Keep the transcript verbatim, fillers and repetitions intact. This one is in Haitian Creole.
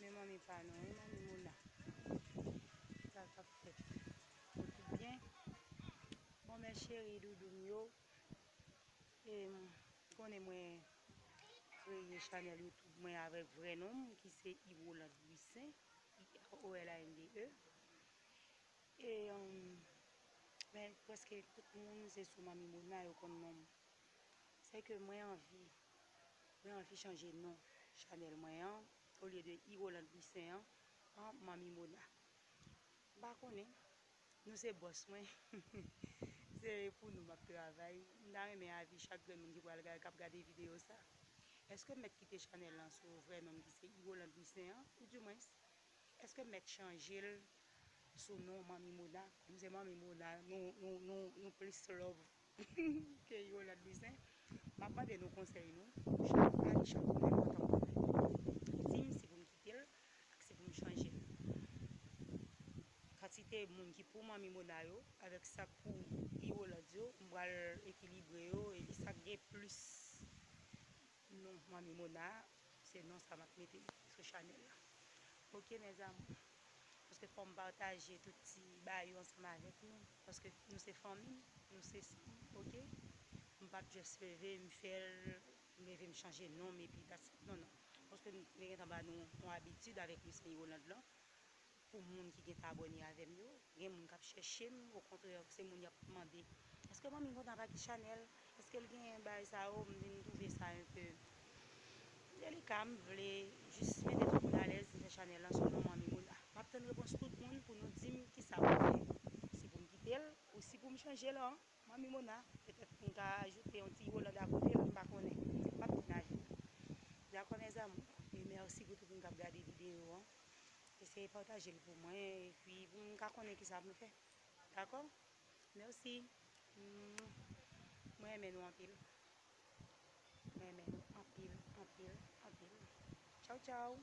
Men manmi pa nou, wi, manmi Mona. Sa k ap fèt? Yo tout byen? Bon, mes chéri doudou m yo, e, konnen mwen kreye chanèl YouTube mwen avèk vrè non m ki se Iroland Louissaint, I R O L A N D E. E, um, men prèske tout moun se sou Manmi Mona yo konn non m. Se ke mwen anvi, mwen anvi chanje non chanèl mwen an, olye de Iroland Louissaint an, an Manmi Mona. M pa konnen, nou se bòs mwen. Se pou nou m ap travay. M ta renmen avi chak grenn moun ki pral gade, k ap gade videyo sa. Èske m mèt kite chanèl lan sou vrè non m ki se Iroland Louissaint an, ou dimwens, èske m mèt chanje l sou non Manmi Mona? Kòm se Manmi Mona, nou, nou, nou, nou plis love ke Iroland Louissaint. M ap mande nou konsèy nou. Chak ane, chak moun enpòtan pou mwen. Di m si pou m kite l ak si pou m chanje l. Kantite moun ki pou Manmi Mona yo avèk sa k pou Iroland yo, m pral ekilibre yo, epi sa k gen plis non Manmi Mona, se non sa m ap mete sou chanèl la. Oke, mes amours. Paske fò m pataje tout ti bagay yo ansanm avèk nou. Paske nou se fanmi, nou se sanm, oke? M p ap just leve, m fè l, m leve, m chanje non m, epi that's it. Non, non. Paske nou te gentan ba nou yon abitid avèk Louissaint Iroland lan. Pou moun ki gentan abòne avè m yo, gen moun k ap chèche m, okontrè, se moun y ap mande, èske Manmi Mona pa gen chanèl? Èske l gen bagay sa yo? M vin twouve sa enpe delika, m vle jis mete tout moun alèz, m fè chanèl lan sou non Manmi Mona. M ap tann repons tout moun pou nou di m kisa pou m fè. Si pou m kite l ou si pou m chanje l an Manmi Mona, petèt m ka ajoute yon ti Iroland akote l, m pa konnen. M ap vin ajoute. Dakò, mes amours. E mèsi pou tout moun k ap gade videyo an. Eseye pataje l pou mwen, epi pou m ka konnen kisa pou m fè. Dakò? Mèsi. Mwen renmen nou anpil. Mwen renmen nou anpil, anpil, anpil. Tchaw, tchaw.